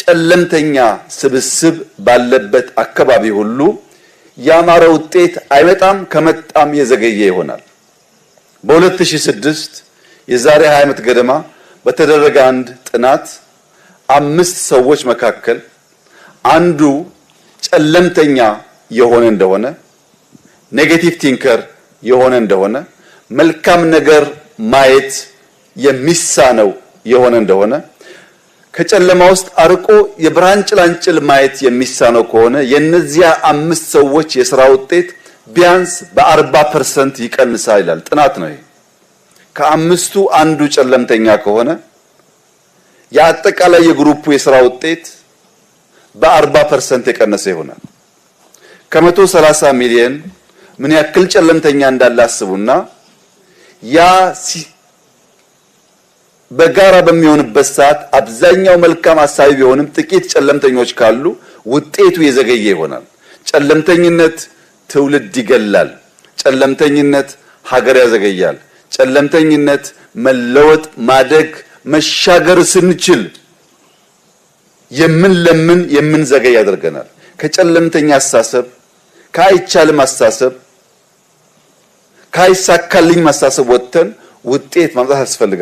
ጨለምተኛ ስብስብ ባለበት አካባቢ ሁሉ ያማረ ውጤት አይመጣም፣ ከመጣም የዘገየ ይሆናል። በ2006 የዛሬ 20 ዓመት ገደማ በተደረገ አንድ ጥናት አምስት ሰዎች መካከል አንዱ ጨለምተኛ የሆነ እንደሆነ፣ negative thinker የሆነ እንደሆነ፣ መልካም ነገር ማየት የሚሳነው የሆነ እንደሆነ፣ ከጨለማ ውስጥ አርቆ የብርሃን ጭላንጭል ማየት የሚሳነው ከሆነ የነዚያ አምስት ሰዎች የስራ ውጤት ቢያንስ በ40% ይቀንሳል ይላል። ጥናት ነው ይሄ። ከአምስቱ አንዱ ጨለምተኛ ከሆነ የአጠቃላይ የ group ኡ የስራ ውጤት በ40% የቀነሰ ይሆናል። ከ130 ሚሊዮን ምን ያክል ጨለምተኛ እንዳለ አስቡና ያ በጋራ በሚሆንበት ሰዓት አብዛኛው መልካም አሳቢ ቢሆንም ጥቂት ጨለምተኞች ካሉ ውጤቱ የዘገየ ይሆናል። ጨለምተኝነት ትውልድ ይገላል። ጨለምተኝነት ሀገር ያዘገያል። ጨለምተኝነት መለወጥ፣ ማደግ፣ መሻገር ስንችል የምንለምን የምንዘገይ ያደርገናል። ከጨለምተኛ አስተሳሰብ፣ ከአይቻልም አስተሳሰብ፣ ከአይሳካልኝ አስተሳሰብ ወጥተን ውጤት ማምጣት ያስፈልጋል።